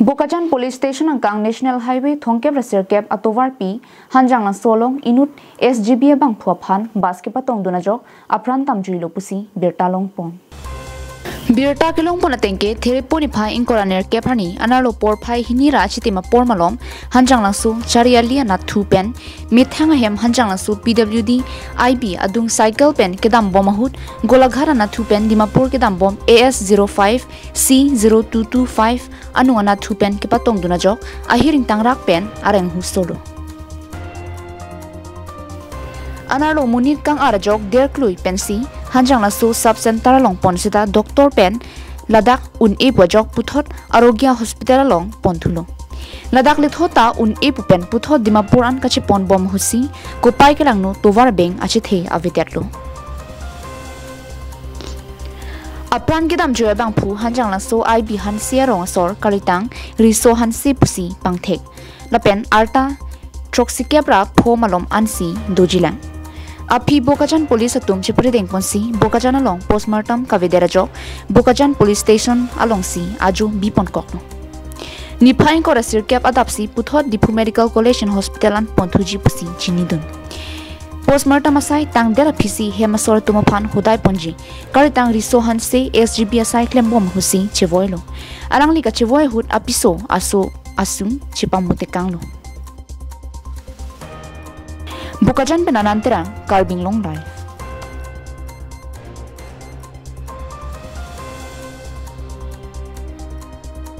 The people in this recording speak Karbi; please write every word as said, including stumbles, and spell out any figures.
Bokajan Police Station angkang National Highway thomkep ra sirkep atovarpi Hanjanglangso along inut S G B abangphu aphan bus kepatongdun ajok apran damjuilo pusi birta longpon. Birta kelongpon atengke Therepo niphai ingkoi ra nerkep arni anerlo porphai hini ra achitim apor malom Hanjanglangso Chariali anatthu pen methang ahem Hanjanglangso P W D I B adung cycle pen kedambom ahut Golaghat anatthu pen Dimapur kedambom A S zero five C zero two two five anung anatthu pen kepatongdun ajok ahir ingtangrak pen areng husolo. Anerlo monit kang-ar ajok derklui pensi Hanjanglangso Sub Center along pon seta doctor pen ladak un-e pu ajok puthot Arogya Hospital along ponthulo. Ladak lethota un-e pu pen puthot Dimapur an kacheponbom ahutsi kopai kelangno tovar beng achethe avedetlo. Apran kedamjui abangphu Hanjanglangso I B Hanse arong asor kalitang Riso Hanse pusi pangthek. Lapen arta throksikep ra pho malom ansi dojilang. Aphi Bokajan Police atum chepredengponsi Bokajan along postmortem kavedet ajok Bokajan Police Station alongsi ajo biponkoklo. Niphai ingkoi ra sirkep adapsi puthot Diphu Medical College and Hospital an ponthuji pusi chinidun. Postmortem asai tangdet aphisi hem asor atum aphan hodaiponji kalitang Riso Hanse S G B asai klembom ahutsi chevoilo. Alangli kachevoi ahut apiso aso asung chepamutekanglo. Bokajan pen Anand Terang, Karbi Anglong Live.